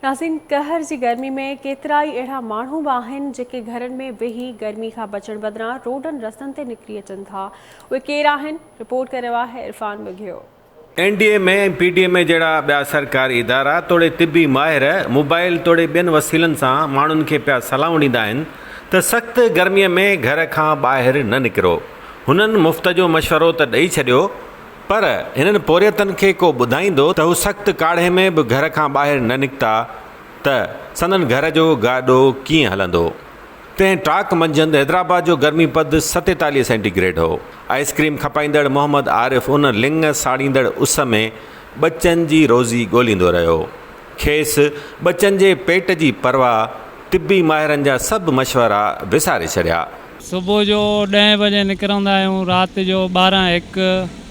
ناظرين قهر جي گرمي ۾ ڪيترائي اهڙا ماڻهو به آهن جيڪي گهرن ۾ ويهي گرمي کان بچڻ بدران روڊن رستن تي نڪري اچن ٿا اهي ڪير آهن رپورٽ ڪري رهيو آهي Irfan Bughio. N D M A ۽ P D M A جهڙا ٻيا سرڪاري ادارا توڙي طبي ماهر موبائل توڙي ٻين وسيلن سان ماڻهن کي پيا صلاحون ڏيندا آهن ته سخت گرمي ۾ گهر کان ٻاهر نه نڪرو. هنن مفت جو مشورو ته ڏئي ڇڏيو پر هنن پورهيتن کي ڪو ٻڌائيندو ته هو سخت ڪاڙهي ۾ به گهر کان ٻاهر نه نڪتا ته سندن گهر جو گاڏو ڪيئن هلندو؟ تنهن ٽاڪ منجهند حيدرآباد جو گرمي پد 47 سينٽي گريڊ هو. آئس ڪريم کپائيندڙ محمد عارف ان لڱ ساڙيندڙ اس ۾ ٻچن جي روزي ڳوليندو رهيو. کيس ٻچن جي پيٽ جي پرواهه طبي ماهرن جا سڀ مشورا وساري ڇڏيا. صبح جو ڏهين بجي نڪرندا آهيون رات جو 12 هڪ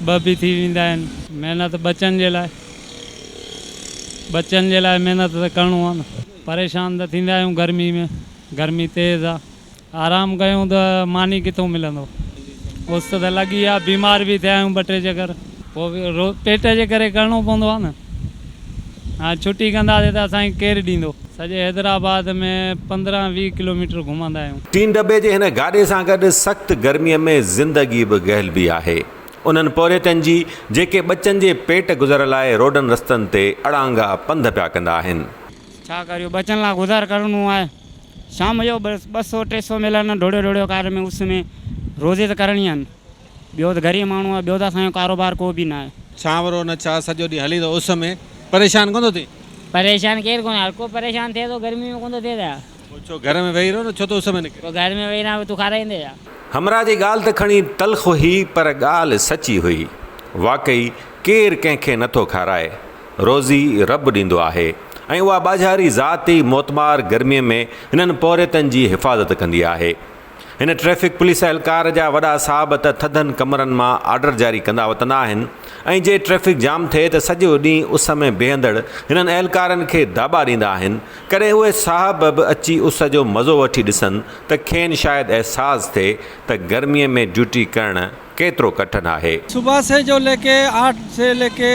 ٻه به ٿي ويندا آهن. محنت ٻچن جي لاء ٻچن جي لاء محنت ته ڪرڻو آهي نه. پريشان ته ٿيندا آهيون گرمي ۾ گرمي تيز آهي آرام ڪيون ته ماني ڪٿون ملندو اس ته لڳي آهي بيمار به ٿيا آهيون ٻه ٽي چڪر پوء به پيٽ جي ڪري ڪرڻو پوندو آهي نه. هاڻ ڇٽي ڪنداسين ته اسان کي ڪير ڏيندو. سڄي حيدرآباد ۾ 15 20 ڪلوميٽر گهمندا آهيون. ٽين ڊٻي جي هن گاڏي سان گڏ سخت گرميء ۾ زندگي به گهلبي آهي. انهن پورهيتن جي جيڪي ٻچن جي پيٽ گذر لاء روڊن رستن تي اڙانگا پنڌ پيا ڪندا آهن. ڇا ڪريون ٻچن لاء گذر ڪرڻو آهي. شام جو 200 300 ملن ڊوڙيو ڊوڙيو ڪار ۾ اس ۾ روزي ته ڪرڻي آهن. ٻيو ته غريب ماڻهو آهي ٻيو ته اسان جو ڪاروبار ڪو به ناهي. ڇانورو نه ڇا سڄو ڏينهن هلين ٿو اس ۾ پريشان ڪونه ٿو ٿين؟ پريشان ڪير ڪونهي هر ڪو پريشان ٿئي ٿو گرمي ۾ ڪونه ٿو ٿئي ڇا. پوء ڇو گهر ۾ ويهي رهو نه ڇو ٿو اس ۾ نڪرين. پوء گهر ۾ ويهي رهان پوء تون کارائيندين ڇا. همراهه جي ڳالهه ته کڻي تلخ هئي پر ڳالهه سچي هئي. واقعي ڪير ڪنهن کي نه ٿو کارائي. روزي رب ڏيندو آهي ۽ اها ٻاجهاري ذات ئي موتمار گرمي ۾ هنن پورهيتن جي حفاظت ڪندي آهي. هن ٽريفڪ پوليس اهلڪار جا وڏا صاحب ته ٿڌن ڪمرن مان آرڊر جاري ڪندا وتندا آهن ۽ جي ٽريفڪ جام ٿئي ته سڄو ڏينهن اس ۾ بيهندڙ هنن اهلڪارن کي داٻا ڏيندا آهن ڪڏهن اهي صاحب به اچي اس جو مزو وٺي ڏسن ته کين شايد احساس ٿئي ته گرمي ۾ ڊيوٽي ڪرڻ ڪيترو ڪٺن آهي. صبح سي جو لي ڪي آٺ سي لي ڪي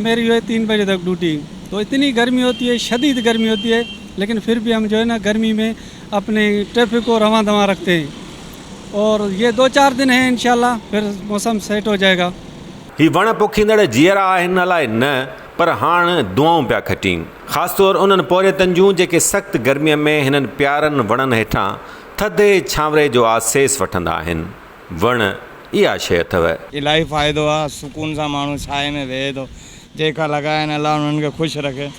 ميري هي تين بجي تڪ ڊيوٽي تو اتني گرمي هوتي هي شديد گرمي هوتي هي ليڪن ڦر ڀي هم جو هي نا گرمي ۾ اپني ٽريفڪ ڪو روان دوان رکتي هين اور يه دو چار دن هين انشاء الله ڦر موسم سيٽ هو جائي گا. هي وڻ پوکيندڙ جيئرا آهن الائي نه پر هاڻ دعائون پيا کٽين. خاص طور انهن پورهيتن جون جيڪي سخت گرميء ۾ هنن پيارن وڻن هيٺان ٿڌي ڇانوري جو آسيس وٺندا آهن. وڻ اها شيء اٿئو. الاهي فائدو آ سڪون سان ماڻهو ڇانء ۾ ويهي ٿو جيڪا لڳايا آهن الله انهن کي خوش رکي.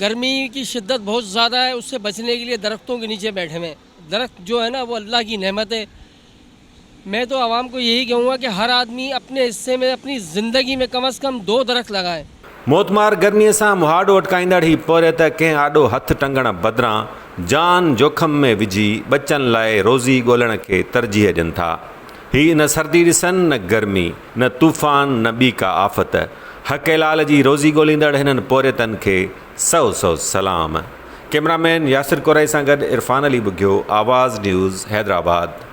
گرمي ڪي شدت بهت زياده هي اس سي بچني ڪي ليي درختون ڪي نيچي بيٺي هئي درخت جو هي نا وو الله ڪي نعمت هي مين تو عوام ڪو يهي ڪهون گا ڪي هر آدمي اپني حصي مين اپني زندگي مين ڪم از ڪم دو درخت لگائي. موتمار گرميء سان مهاڏو اٽڪائيندڙ هي پورهيت ڪنهن آڏو هٿ ٽنگڻ بدران جان جوکم ۾ وجهي ٻچن لاء روزي ڳولڻ کي ترجيح ڏين ٿا. هي نه سردي ڏسن نه گرمي، نه طوفان نه ٻي ڪا آفت. حق حلال جي روزي ڳوليندڙ هنن پورهيتن کي سئو سئو سلام. ڪئميرا مين ياسر ڪورائي سان گڏ عرفان علي ٻگهيو، آواز نيوز، حيدرآباد.